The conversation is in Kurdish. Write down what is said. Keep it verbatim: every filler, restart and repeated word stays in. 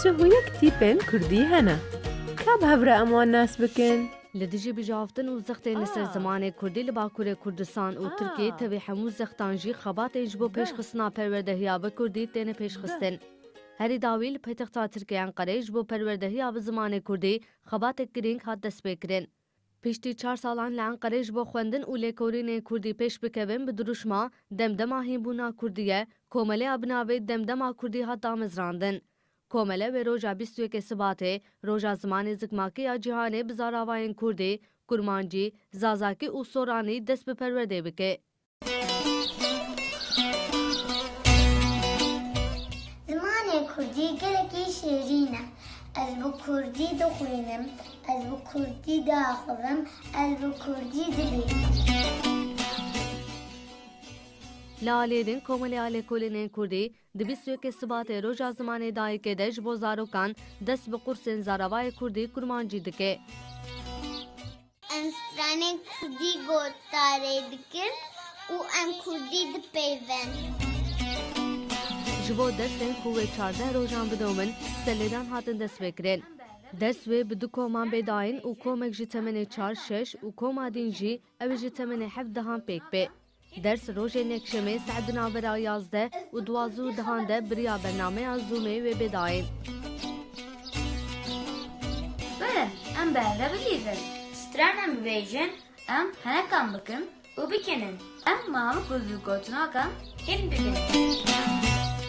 Çi huyek tîpên kurdî hene? Ka bi hev re em wan nas bikin? Li dijî bijaftin û zextên li ser zimanê kurdî li Bakurê Kurdistan û Tirkiyê tevî hemû zextan jî xebatên ji bo pêşxistina perwerdehiya bi kurdî têne pêşxistin. Herî dawî li paytexta Tirkiyê Enqereyê ji bo perwerdehiya bi zimanê kurdî xebatek girîng hat destpêkirin. Piştî çar salan li Enqerê ji bo xwendin û lêkolînên kurdî pêş bikevin bi dirûşma Demdema hînbûna kurdî ye, komeleya bi navê Demdema Kurdî hat damezrandin. Komele wê roja bîst û yekê Sibatê, roja zimanê zikmakî ya cîhanê bi zaravayên kurdî, kurmancî, zazakî û soranî dest bi perwerdê bike. Zimanê kurdî gelekî şêrîn e. Ez bi kurdî dixwînim, ez bi kurdî diaxivim, ez bi kurdî dibînim. Li alî din Komeleya Lêkolînên Kurdî di bîst û yekê Sibatê Roja Zimanê Dayikê de ji bo zarokan dest bi qursên zaravayê kurdî kurmancî dike. Em stranên kurdî gotarê dikin û em kurdî dipeyvin. Ji bo dersên ku wê çardeh rojan bidomin, serlêdan hatin destpêkirin. Ders wê bi du koman bê dayîn û komek ji temenê çar şeş û koma din jî ew ê ji temenê heft dehan pêk bê. Ders rojên yekşemê saet di navbera yazdeh û duwazdeh û dehan de bi riya bernameya Zoomê wê bê dayîn. Werin, em bi hev re bilîzin. Stran em bibêjin, em henekan bikin û bikinin. Em mamik û zûgotinakan hîn bibin.